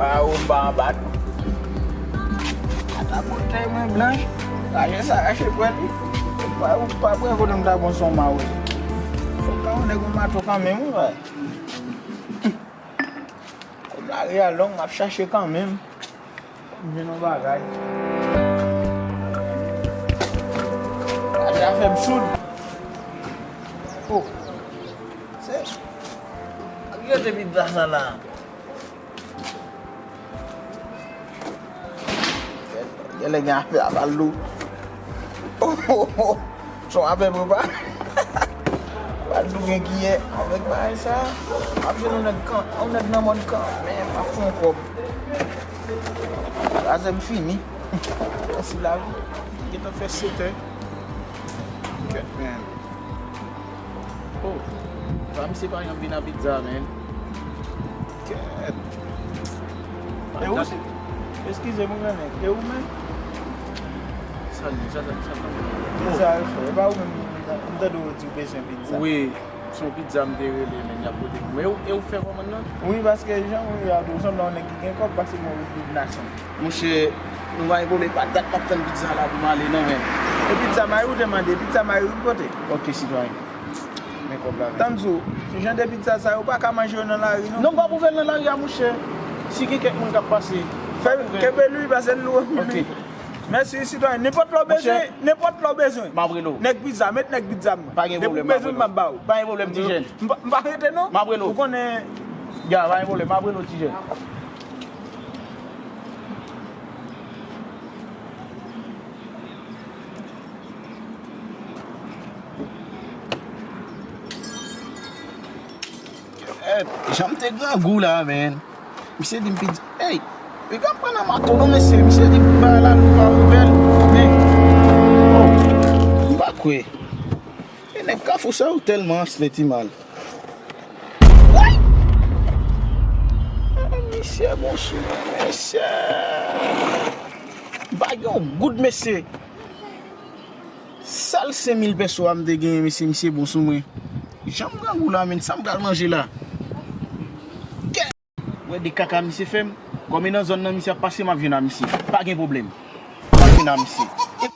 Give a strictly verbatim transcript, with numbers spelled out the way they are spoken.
A ou m pa anba tou. Ata kote mwen blanch. Raje sa rache pran li. Ou pa, ou pa pran kote m ta pran son mawo. Fò m pa yon nèg yon mato kanmenm, wi, wè. Kòm lari a long, m ap chache kanmenm. Fò m jwenn yon bagay. Raje a fè m soud. Oh. Se. Ak rete pizza sa la. Genlè gen afè a pa lou. Son afè prepa. Pa dou gen kiyè avèk bagay sa. M ap jwenn yon nèg kan, yon nèg nan mòn kanmenm, m ap fè yon kòb. Razè m fini. Mèsi lavi. Gentan fè sèt è. Kèt, men. Oh, pa misye pa janm vin a pizza, men. Kèt. E ou si? Eskize m, grann nèg. E ou menm? Sa li, sa, sa, sa, sa. Pizza, frè. E pa ou menm, m tande w di w bezwen pizza. Wi, se yon pizza m te rele, men y ap pote pou mwen. E ou, e ou fè kòmann nan? Wi, paske jan mwen ye a, ou sanble yon nèg ki gen kòb, paske mwen ou nasyon. Monchè, nou pa gen pwoblèm, pa dat m ap tann pizza la pou m ale non, men. E pizza mari ou te mande, pizza mari ou ki kote? Ok, sitwayen. Men kòb la. Tann di w, jan de pizza sa yo pa ka manje yo nan lari non. Non, m p ap ouvè l nan lari a, monchè. Si gen kèk moun k ap pase, fè kenbe li, pase l lwen pou li. Ok. Mèsi, sitwayen. Nenpòt lè w bezwen, nenpòt lè w bezwen. M ap rele w. Nèg pizza, met nèg pizza m. Pa gen pwoblèm, m ap rele w. Depi w bezwen, m ap ba ou. Pa gen pwoblèm, ti jèn. M pa, m pa rete non. M ap rele w. Ou konnen. Ya, pa gen pwoblèm, m ap rele w, ti jèn. Jan m te grangou la, men. Misye di m pizza. Ey, piga m pran nan mato non, mesye. Misye di m bagay la, nou pa ouvè l. Men, oh, m pa kwè. E nèg Kafou sa yo tèlman anslè ti mal. Woy! Ah, misye bon sou mwen, mesye. M pa gen yon goud, mesye. Sèl senk mil pèso a m te genyen, mesye, misye bon sou mwen. Jan m grangou la, men, sa m pral manje la? Kè! Wè de kaka misye fè m. Kòm e nan zòn nan misye ap pase, m ap jwenn a misye. Pa gen pwoblèm. M ap jwenn a misye. E